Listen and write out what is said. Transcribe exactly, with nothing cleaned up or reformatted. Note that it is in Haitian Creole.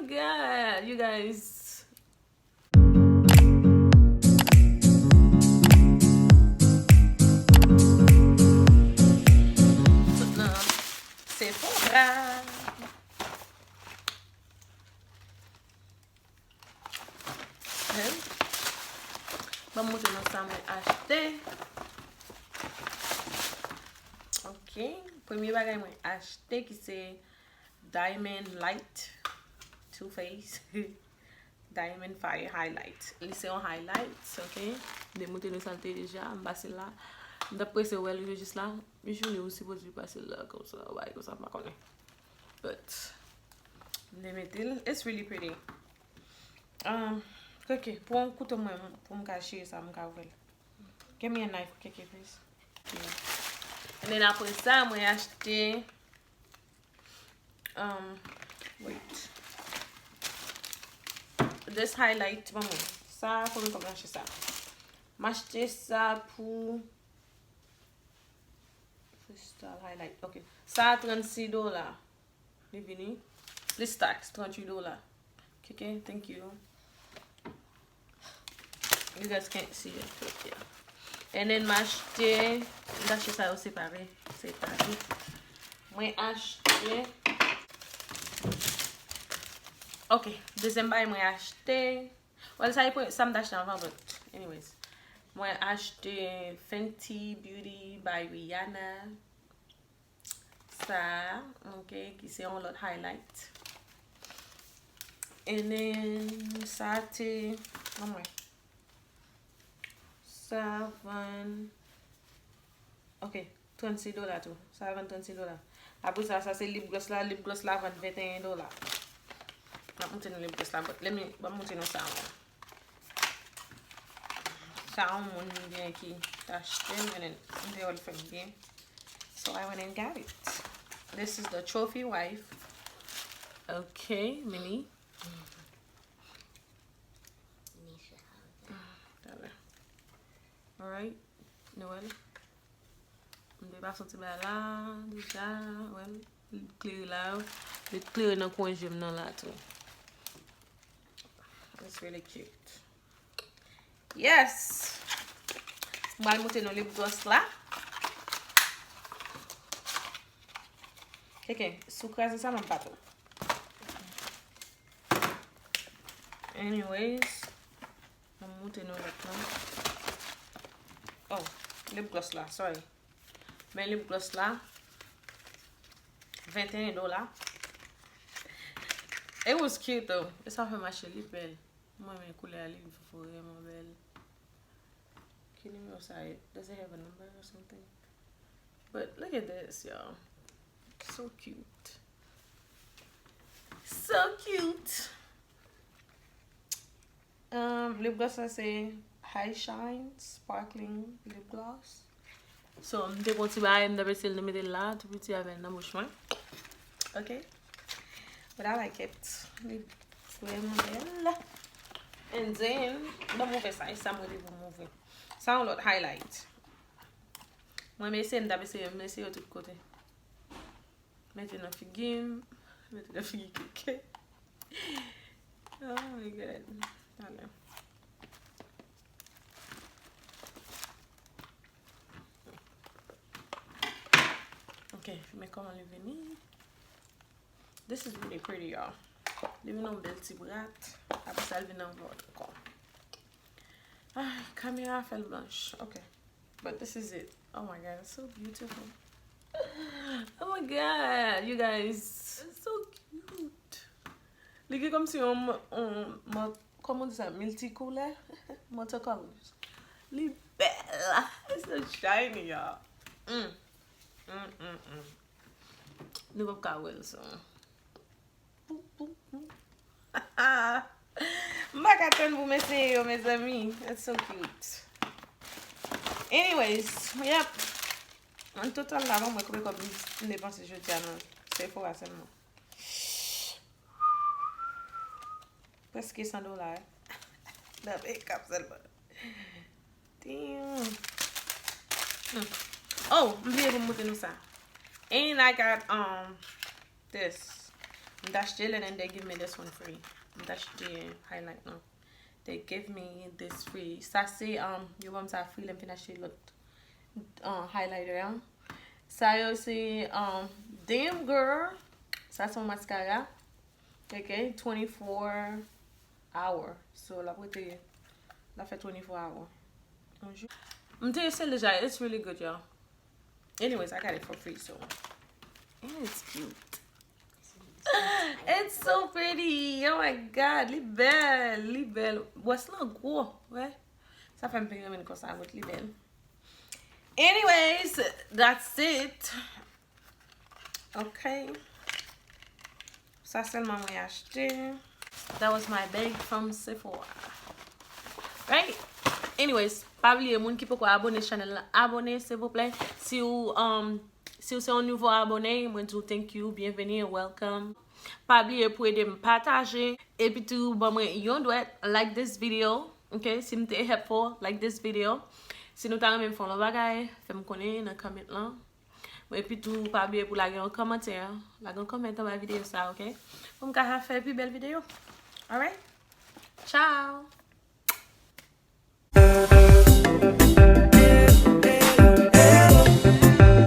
God, you guys. Sot nan Sephora. Wi. Ban m montre nou sa mwen achte. Ok. Premye bagay mwen achte ki se Diamond Light Too Faced Diamond Fire Highlight. Li se yon highlight, ok? M te montre nou sa l te ye deja, m pase l la. M t ap prese wè l rive jis la. Michoune ou sipoze pase l la konsa, w bagay konsa, m pa konnen. But, m te mete l. It's really pretty. Um, ok, pran yon kouto mwen pou m ka chire sa, m ka ouvè l. Give me a knife, Keke, please. Yeah. And then apre sa, mwen achte, um, wait. This highlight, ban mwen. Sa, konbyen kòb mwen achte sa? M achte sa pou Crystal highlight. Ok. Sa a trannsis dola. Li vini. Li stacks, tranntuit dola. Keke, thank you. You guys can't see it, but yeah. And then m achte, m achte sa yo separe. Separe. Mwen achte. Ok, dezyèm bagay mwen achte. Well, sa e pre-, sa m t achte anvan, but anyways. Mwen achte Fenty Beauty by Rihanna. Sa, ok, ki se yon lòt highlight. And then, sa te, anmwe. Sa vann, ok, trannsis dola tou. Sa vann trannsis dola. Apre sa, sa se lip gloss la. Lip gloss la vann venteyen dola. M ap montre nou lip gloss la, but let me, ban m montre nou sa anvan. Sa yon moun li gen ki t achte m, and then m te wè l fè m byen. So I went and got it. This is the trophy wife. Ok, Mimi. Talè. Alright. Nou wè l? M te pase yon ti bagay la, deja, well, li klere la, li klere nan kwen je m nan la tou. It's really cute. Yes! M pral montre nou lip gloss la. Keke, si w kraze sa, m ap bat ou. Anyways, m ap montre nou lòt lan. Oh, lip gloss la, sorry. Men lip gloss la, venteyen dola. It was cute though. E sa fè m achte, li bèl. Mwen renmen koulè a, li vrèman bèl. Ki nimewo sa ye? Does it have a number or something? But look at this, y'all. So cute. So cute. Um, lip gloss la se High Shine Sparkling Lip Gloss. So, m te pran ti bagay, m t ap eseye l, m te mete l la, tou piti avè l nan bouch mwen. Ok. But I like it. Li vrèman bèl. And then, ban m ouvè sa, e sa m rete pou m ouvri. Sa yon lòt highlight. Mwen, m eseye, m t ap eseye, m eseye yo tout kote. Mete nan figi m. Mete nan figi Keke. Oh my God. Talè. Ok, men kòman li vini. This is really pretty, y'all. Li vin yon bèl ti brat. Apre sa, li vin yon lòt ankò. Ah, kamera fè l blanch. Ok. But this is it. Oh my God, it's so beautiful. Oh my God, you guys. It's so cute. Li gen kòmsi yon, yon, yon, kòman w di sa? Miltikoulè? Multicolors. Li bèl. It's so shiny, y'all. Mm. Mm, mm, mm. Nou p ap ka wè l, so. M pa ka tann pou m eseye yo, mezanmi. That's so cute. Anyways, yep. An total la, ban mwen konbyen kòb m depanse jodi a nan Sephora sèlman. Prèske san dola, eh. Nan makeup sèlman. Damn. Hmm. Oh, m bliye pou m montre nou sa. And I got, um, this. M t achte l and then they give me this one free. M t achte highlight lan. They give me this free. Sa se, um, yo ban m sa free lè m fin achte lòt, uh, highlighter an. Sa yo se, um, Damn Girl. Sa se yon mascara. Ok, twenty-four hour. So, l ap rete, l ap fè twenty-four hour. Yon jou. M te eseye l deja. It's really good, y'all. Anyways, I got it for free, so. And it's cute. It's so pretty. Oh my God, li bèl, li bèl. Bwòs lan gwo, wè. Sa fè m pi renmen l konsa, but li bèl. Anyways, that's it. Ok. Sa sèlman mwen achte. That was my bag from Sephora. Right? Anyways, pa bliye, moun ki poko abone chanèl la, abone, silvouplè. Si w, um, si w se yon nouvo abone, mwen di w thank you, bienvenue, welcome. Pa bliye pou ede m pataje. Epi tou, ban mwen yon dwèt, like this video. Ok? Si m te helpful, like this video. Si nou ta renmen m fè yon lòt bagay, fè m konnen nan comment lan. Epi tou, pa bliye pou lage yon kòmantè. Lage yon comment anba videyo sa, ok? Pou m ka fè pi bèl videyo. Alright? Ciao!